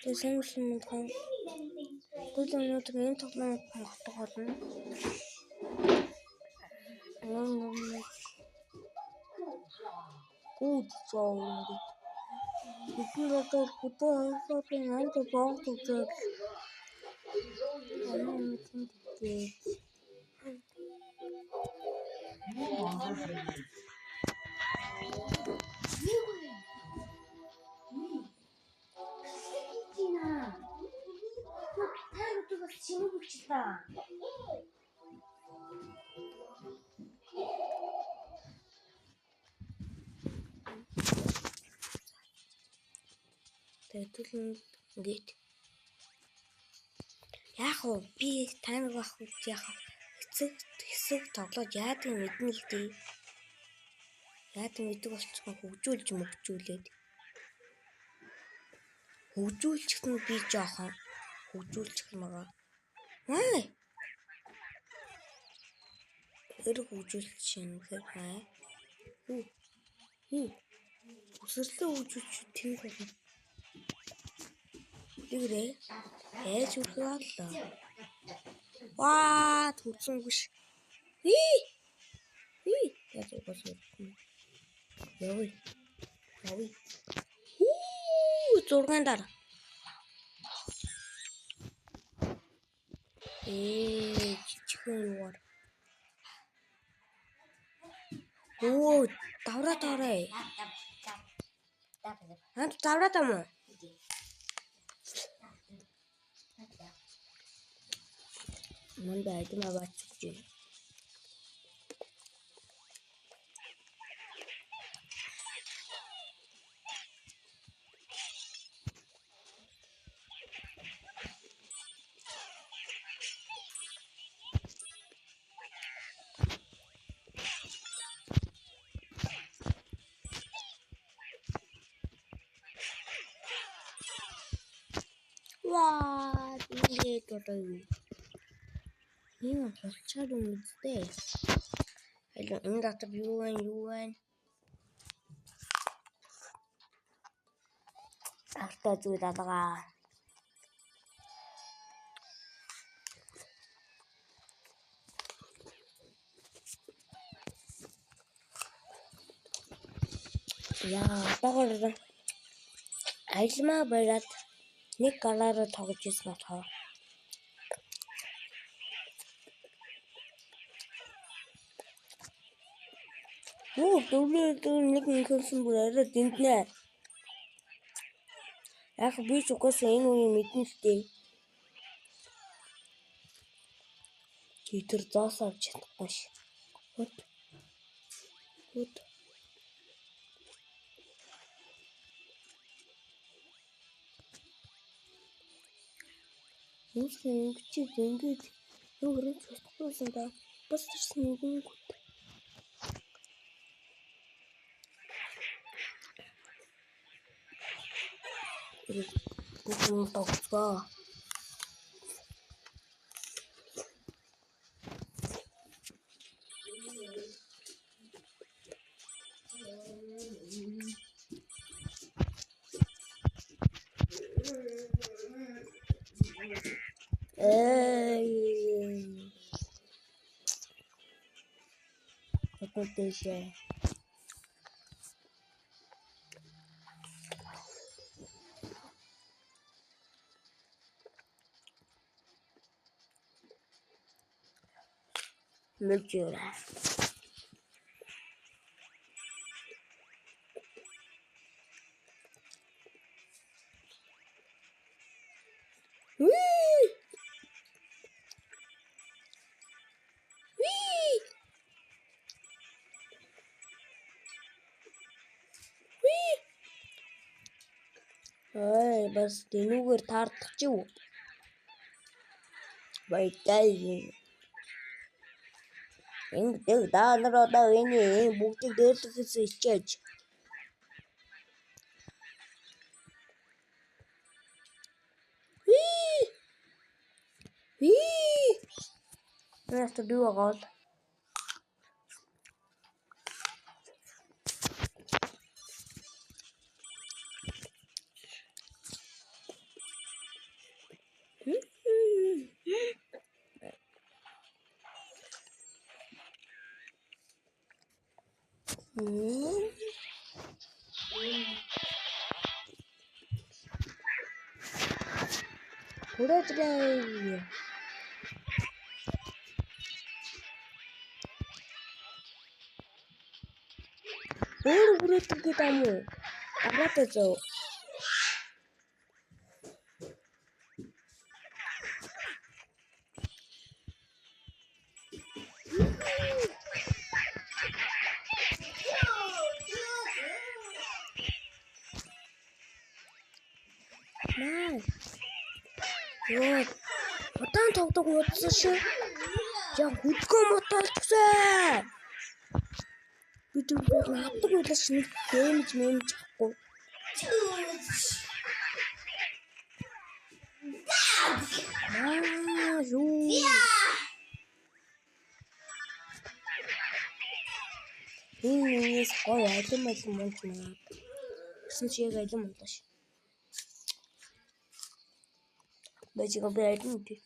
Тэгээ сайн мэнд хүн. Тэгвэл өнөөдөр энэ тоглоомыг хангах болно. Good job. Бидний одоо хөдөө хойсоодын ант боогт үзээд амин мэдээ. Тэгэл ингээд яах вэ? Би таймер байх үед яах вэ? Хэсэг хэсэг тоглоод яадаг мэднэ л дээ. Яадаг мэддэг болчихгоо хөгжүүлж мөгжүүлээд. Хөгжүүлчих нь би жоохон хөгжүүлчих юм аа. Аа. Тэр хөгжүүлчих юм гэхээр хаа. Хүү. Хүү. Үсрэрлээ хөгжүүлчих тэнэг болно. Тэгрээ. Яаж үрэх боллоо? Ваа, төрсөн гүш. Хий. Хий. Яаж угаас үрэх. Явъя. Явъя. Хүү, 6 дараа. Жижигхэн юугаар. Өө, давраа давраа. Ханд давраа дам уу? Манд айдам аваач гэж байна. Ваа, ингээд одоо юу? Энэ болчоор юм үстэй. Харин энэ дотор юу вэ? Юу вэ? Алтай зүйл алгаа. Яа, одоогоор аялмаа бариад нэг галаараа тоглож ирсэн болохоор Юу дөрөв нэг нэгсэн бүр арай дэнтнэ. Яг би ч угаасаа энэ үеийн мэднэ л дээ. Тэр зоос авч чадахгүй ш. Хөт. Хөт. Үүсгэн ингэчээд ингээд юу өрөөж чадахгүй да. Бас тэрсэн ингэнгүүт. Гүн тогцгоо. Эй. Одоо дэшээ. Мөлжөөрэ. Wee! Wee! Wee! Ай, бас дэнүүгээр таардах чи юу? Баятай. Ингэдэг та нар одоо энэ бүгдийг дээрлэхээс хичээж. Wee! Wee! Ястаа би байгаа. Хүрээдрээ. Өөр хүрээдэг гэдэг юм уу? Аваад зөө. Маа. Йоо. Удаан тогдог удсан шүү. Яг хөдгөө муталцсан. Би тэр бол авдаг байлаа шинэ дэмж мэмж авахгүй. Маа юу. Энэ нэгээс гоё алим алим мунж манаад. Гэсэн чи яг алим унлаа ш. Бажига би алим үү.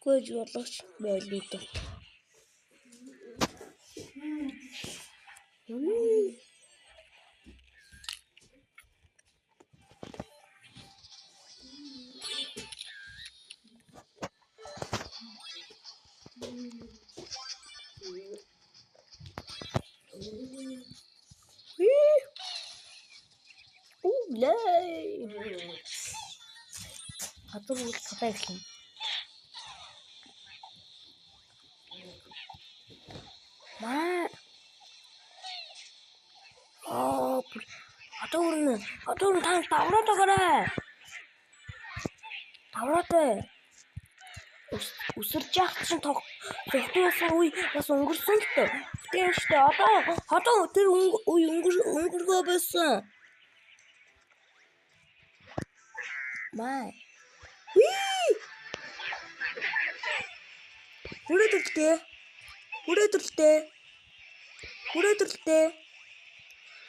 Тэгвэл болгоч байлгүй дээ. Үлээ. Одоо үл цудаа эхлэнэ. Маа. Аа, одоо өрнө. Одоо өрнө та давраад өгөөрэй. Давраад бай. Үсэрч яах чинь тогтсон үе бас өнгөрсөн л төө. Тийм шүү дээ. Одоо тэр үе өнгөргөө байсан. Маа. Вии! Хүрээд ирлээ. Хүрээд ирлээ. Хүрээд ирлээ.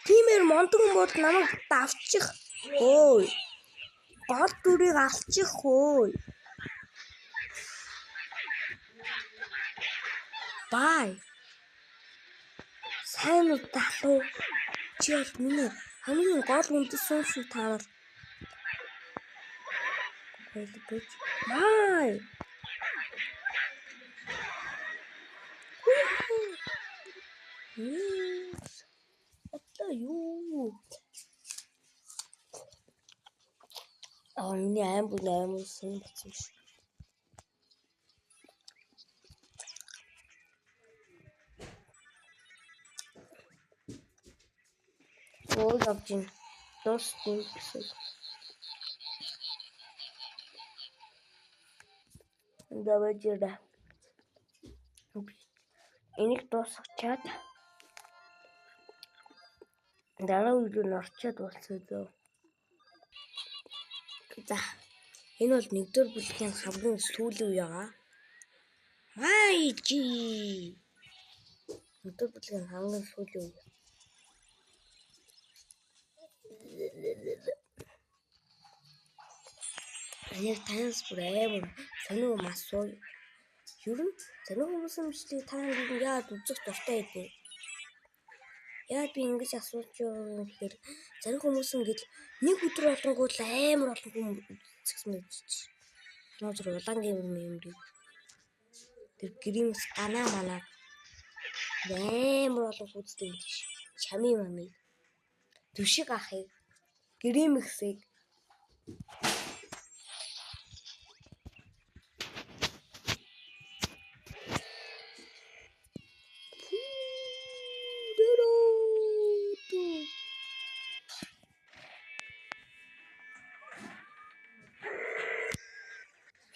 Тиймээр мундаг хүн бол намайг давчих. Өө. Гол дүрийг алчих хөө. Бай. Сайн уу залуу. Чи бол миний хамгийн гол үндэсэн шүү та нар. Байлгүй. Май. Одоо юу? Аа миний аим бүр амар сэн болсон шүү. Өө явж гин. Дуустын гэсэн. Даважира. Энийг дуусгачаад дараа үед нь орчоод болсон зөө. За энэ бол 1-р бүлгийн хамгийн сүүлийн үе байгаа. Май жи. 1-р бүлгийн хамгийн сүүлийн үе. Яг танаас бүр амар сонио масуу. Ер нь сонио хүмүүсийн бичлэгийг та нар яагаад үзэх дуртай байдаг? Яагаад би ингэж асууж байгаа юм гэхээр зарим хүмүүс ингэж нэг өдөр болонгууд л амар олон хүн үзчихсэн байж чи. Нөө зүр улаан геймер мэмрийг. Тэр гримс ганаа манаа амар олон үздэг юм биш. Чами мамыг. Түшиг ахыг, гримэксийг.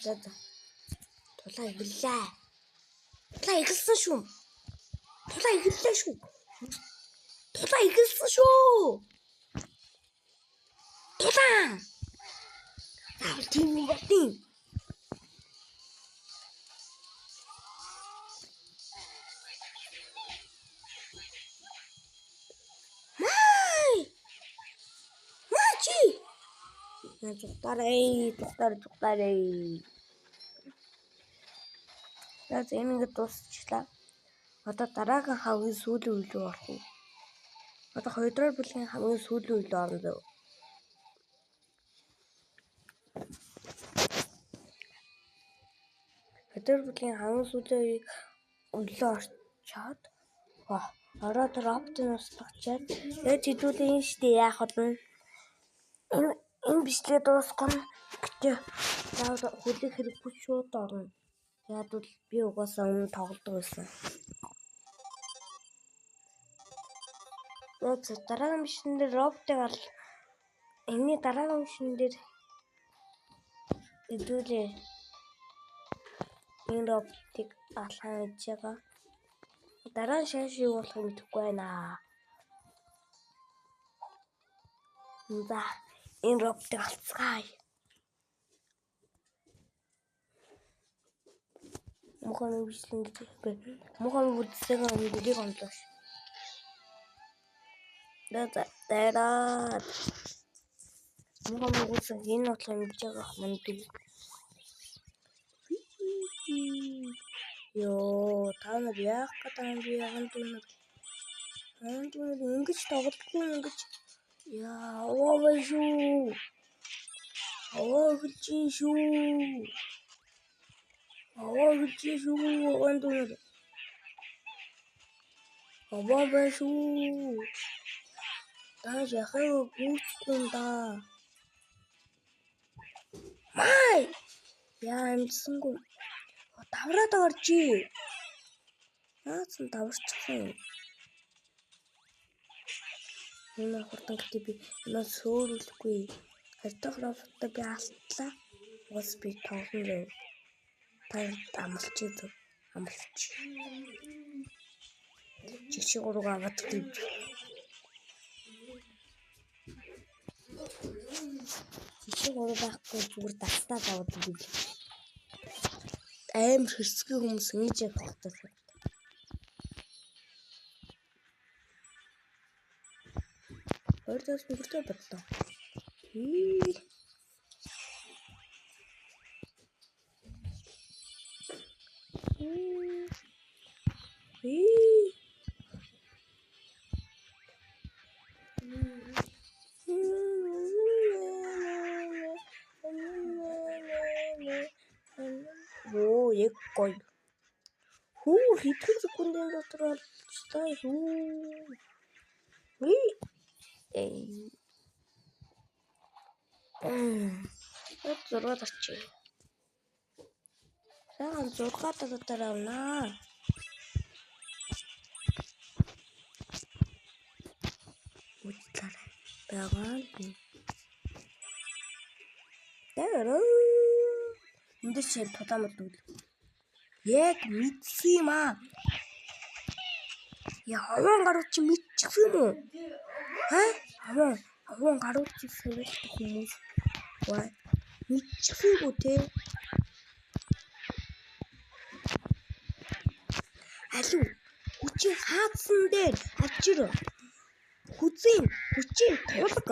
За за. Тулаа эхэллээ. Тулаа эхэлсэн шүү. Тулаа эхэллээ шүү. Тулаа эхэлсэн шүү. Тулаа. Заавал тийм юм болдیں۔ Май! Мачи! Зүгтаарэй, зүгтаарэй, зүгтаарэй. За энэ ингээд дуусчлаа. Одоо дараагийн хамгийн сүүлийн үйл рүү орох уу? Одоо хоёрдугаар бүлгийн хамгийн сүүлийн үйл орно зөө. Хоёрдугаар бүлгийн хамгийн сүүлийн үйл рүү орчоод ороод роботын услагчаад тэгээд хэдүүлээ энэ штэ яах вэ? Энэ бичлэгээ дуусгах нь гэтээ заавал хүлээх хэрэггүй шууд орно. Яг бол би угаасаа өмнө тоглодог байсан. За дараагийн бичлэгэн дээр роботыг ал энэний дараагийн бичлэгэн дээр хэдүүлээ энэ роботыг алхаан гэж байгаа. Дараа нь шааш юу болох юм мэдэхгүй байна. За энэ роботыг алцгаая. Муухай бичлэг гэж би муухай үзсэн юм онлоо. За дараа. Муухай үзсэн энэ бодлого мэдж байгаа манд. Йоо, та нар яах гэдэг юм бэ? Яган дүүнер. Яган дүүнер ингэж тоглохгүй ингэж. Яа, овоо шүү. Овоо эхэлж шүү. Овоо эхэлж шүү. Яган дүүнер. Овоо бай шүү. Тааш яхаа гүйцэхгүй юм да. Май! Яа, амжсангүй. Давраад оржий. Наацсан даварчихсан юм. Энэ хурдан гэдэг би энэ сөөрүүлэхгүй. Хоёр дахь роботтой би алтлаа. Угаас би тоглоно гэв. Та амлчих зү. Амлчих. Чигши гурав аваад гэж. Чигши гурав байхгүй зүгээр дастаа аваад гэж. Амар хэрсгий хүмүүс ингэж яг тоглодог. Хоёр дахь нүгэртэй бодлоо. Оо, яг гоё. Хүү хэдхэн секундын дотор болчихлоо шүү. Эй. Яг 6 дарчээ. Сайхан 6 дотор авнаа. Үтлаарай. Байгаа юм. Тэр. Энд чинь тулаамд үл. Яг мэдсэн юм аа. Яа, ховон гарууд чи мэдчихсэн юм уу? Ха? Ховон гарууд чи сувилдаг хүмүүс. Ваа. Мэдчихсэн үү те? Алуу. Хүчин хаацсан дээр ажир. Хүзийн хүчин тулаг.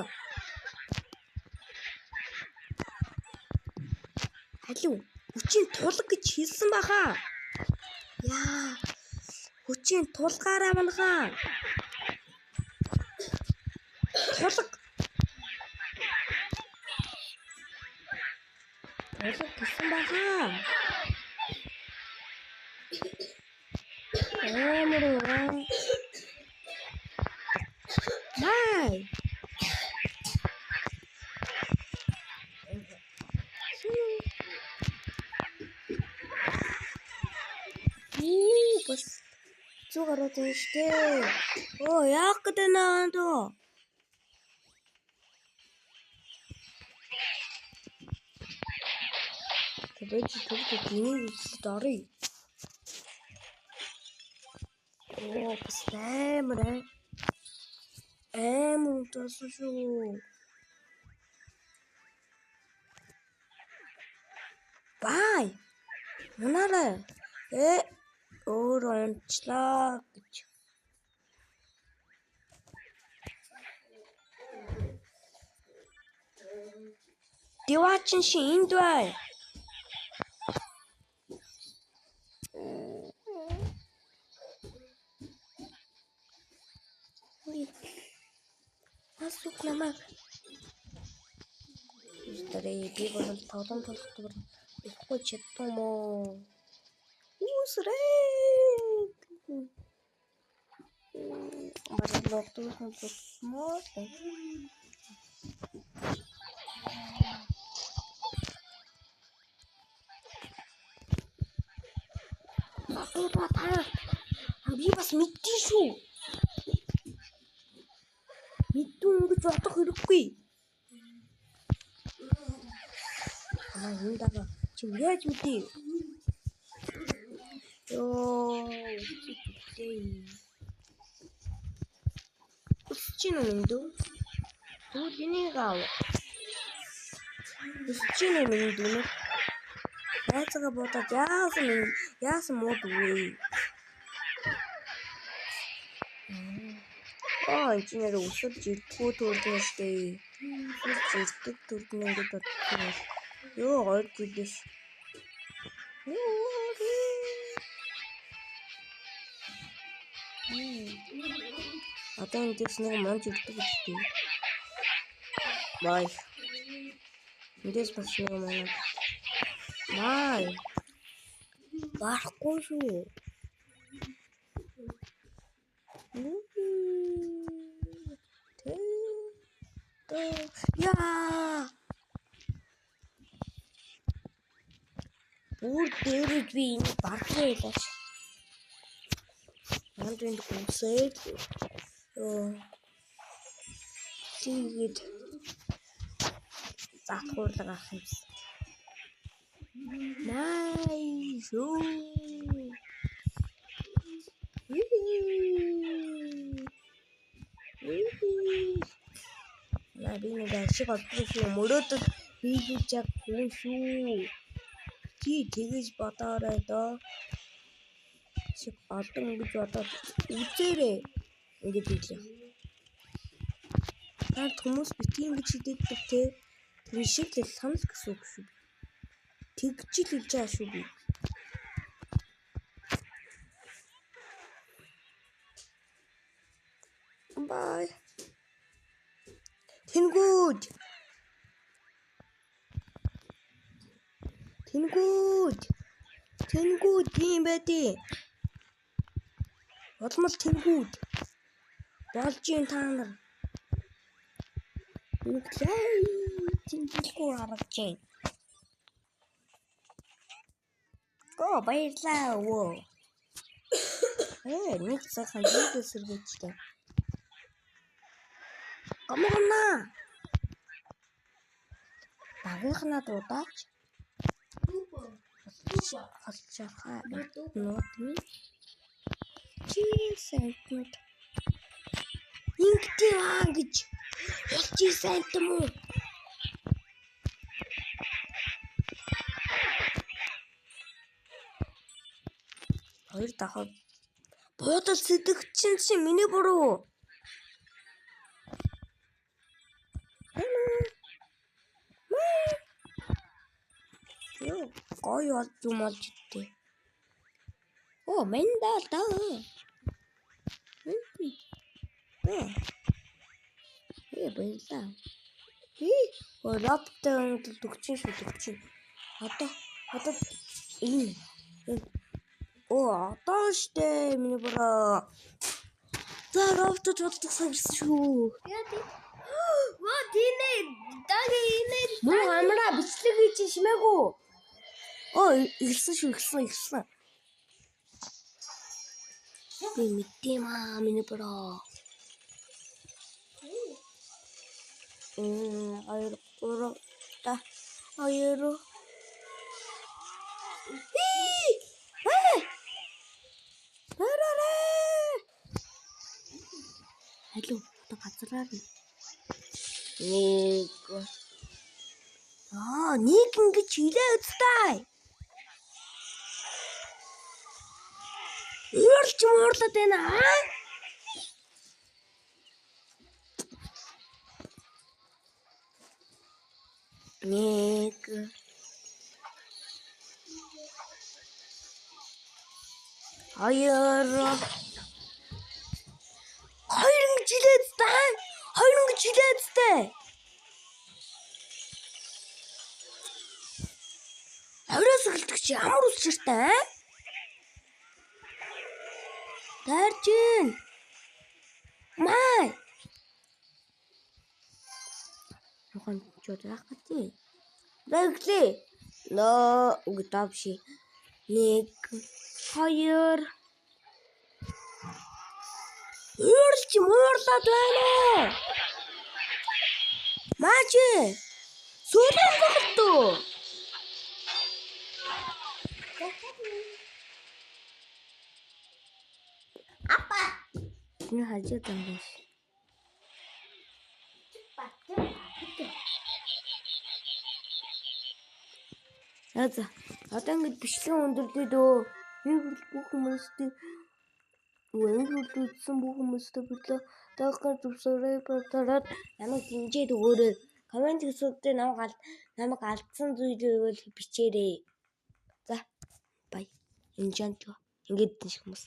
Алуу. Хүчин тулаг гэж хэлсэн баха. Яа. Хүчин тулгаараа манхаа. Тулаг. Тулаг гэсэн баха. Амар уу. Май. Бас 100 гаруй зэн штэ. Оо, яах гэдэг наа дөө. Тэбэж төгтөд энийг үзээд оръё. Оо бас амар амар унтсан шүү. Бай. Унаарай. Өөр унчлаа гэж. Диваачин шин энд бай. Асуух намайг. Тэрээ би бол тоглоом тоглох ихгүй чадсан юм уу? Үүсрээ. Бараг логтсон зүгмөө. Та би бас мэддэн шүү. Мэддэн гэж бодох хэрэггүй. Аа энэ дага чи яаж мэдээ? Йоо, үсчихлээ. Үсэж гинэ юм дүү? Тэгвэл энийг ав. Үсэж гинэ юм дүү нэ? Найзгаа бодоод яасан мууд вэ? Аа, энэ нэр өсөж ирдэггүй төрдөн штэ. Өсөж ирдэг төрдөн ингэж бодсон. Йоо, гоё зүйлээс. Одоо энэ дэс нэг мунж ирдэг гэдэг. Бай. Эндээс бас нэг мунж. Бай. Барахгүй шүү. Яа. Бүр дээрэж би энийг барахгүй байлаач. Манд энд гүсээд ёо. Тэгээд затгуурлага авах юмсан. Nice. Наа би нэг ашиг олдсон шүү. Мөрөөдөд биелүүлж яг хүн шүү. Чи тэгэж бодоорой доо. Шиг олон гэж бодоод үзээрэй. Ингэж хэлээ. Танд хүмүүс битгий ингэж шидэгдэг те. Тэр шиг л санал гэсэн үг шүү. Тэгж л хэлж байгаа шүү би. Бай. Тэнгүүд. Тэнгүүд. Тэнгүүд тийм байдیں۔ Улмал тэнгүүд. Болж ин та нар. Үглээ. Тэнгүүгүй харагдаж байна. Го баярлаа өвөө. Нэг сайхан видео сэргээжтэй. Гомгоно. Багийнхнаа дуудаач. Холчохаа нууд минь. Чи сайтнууд. Ингэдэг аа гэж. Чи сайт юм уу? Хоёр давхар буудал сэдэгчин чи миний буруу. Юу гоё юм олж идэ. Оо, мендал даа. Баярлаа. Роботын төгчин шүү төгчин. Одоо энэ. Оо, одоо штэ миний буруу. За роботод бодлого сагсан шүү. Яа тий. Ваа тинэ даги инэ. Мөн амраа бичлэг хийж шимээгүй. Оо, ирсэн шүү, ирсэн. Би мэддэм аа миний буруу. 2 3 та 2. Алив одоо газраар нь. Нэг. Аа, нэг ингэж хилээ үстэй. Ууралж муурлаад байна аа. Нэг. Хоёр. Хоёр ингэж хилээд та. Хоёр ингэж хилээд та. Хоёроос эхэлдэг чи ямар ус ширтэн аа? Дайрч гин. Май. Жохон чод яах гэдэг. Тэглээ. Нөө үгүй давши. 1 2 Ууралж муурлаад байна уу? Маажи. Сүүлэн багтуу. Апа. Энэ хажууд юм биш. За. Одоо ингэж бичлэг өндөрлөө дөө. Энэ хүртэл бүх хүмүүстэй энэ хүртэл үзсэн бүх хүмүүстэй бүлээ дараагийн зүсээрээ дараад намайг дэмжиж өгөөрэй. Коммент хэсэгтээ намайг алдсан зүйл байвал бичээрэй. За. Бай. Энэ жан ингээд хүмүүс.